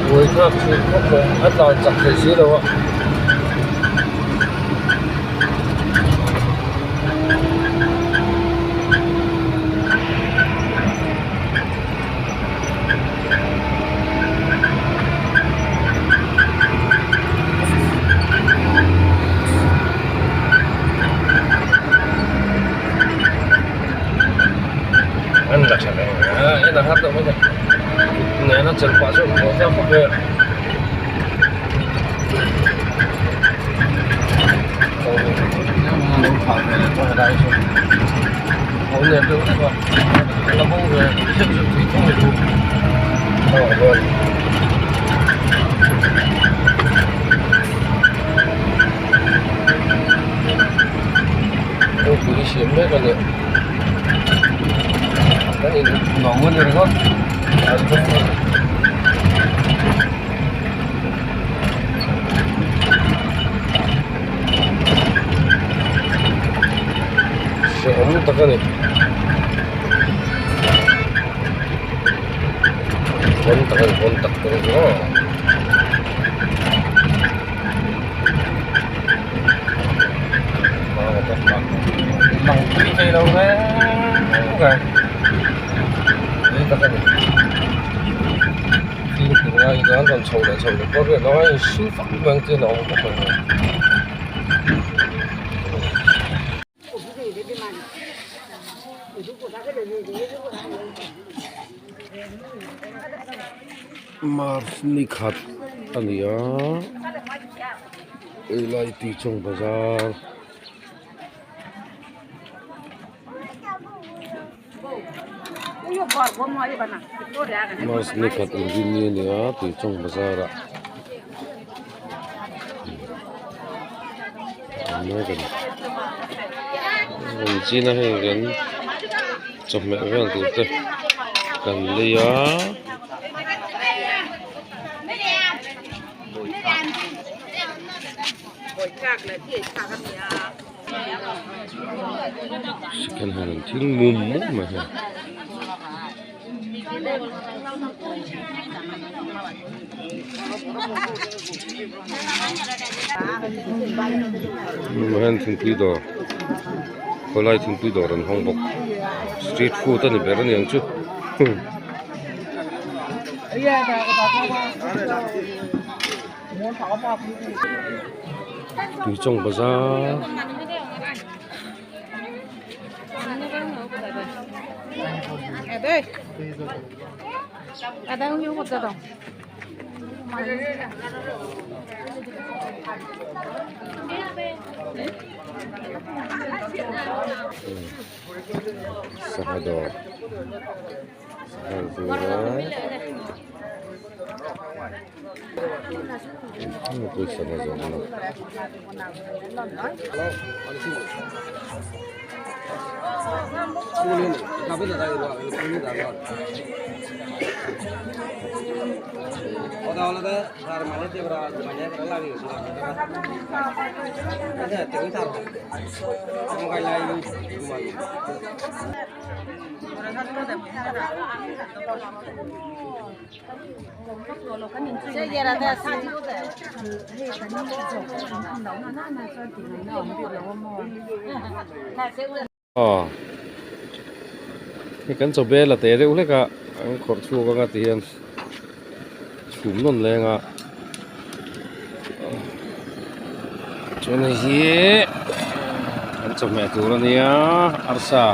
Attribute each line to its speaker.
Speaker 1: Buaithlak thin khawp mai a tlan chak thei si lo a. An la tha reng a en a har deuh mai a kut nena chelh pah chuan a thlak khawp mai a Kawngpui hi siam mek a ni kan in nuam a ni ringawt an bawk a. Hrehawm tak a ni. Hawn tak a ni hawn tak tak a ni aw. Lang pui thei lo reng reng ni tak a ni. Fimkhur ngai hian rawn chho leh chho leh pawh riat lo a insu fak mai ang chian a awm bawk a ni. March ni khat a ni a helai Tuichawng bazar. March ni khat inrin ni a ni a Tuichawng bazar ah awm mek a ni rawn chin a hei kan chawhmeh vel tur te kan lei a. Second hand an thil mum mum mai hei. Hian thingpui dawr khawlai thingpui dawr an hawng bawk street food a ni ber a ni ang chu. Tuichawng bazar. Sangha dawr sangha dawr a. Pawisa na zawrh na. Aw hei kan chaw bel a te deuh hlek a an khawrh chhuak anga ti hian chhum nawn leng a chuan hei hi kan chawhmeh tur a nia arsa.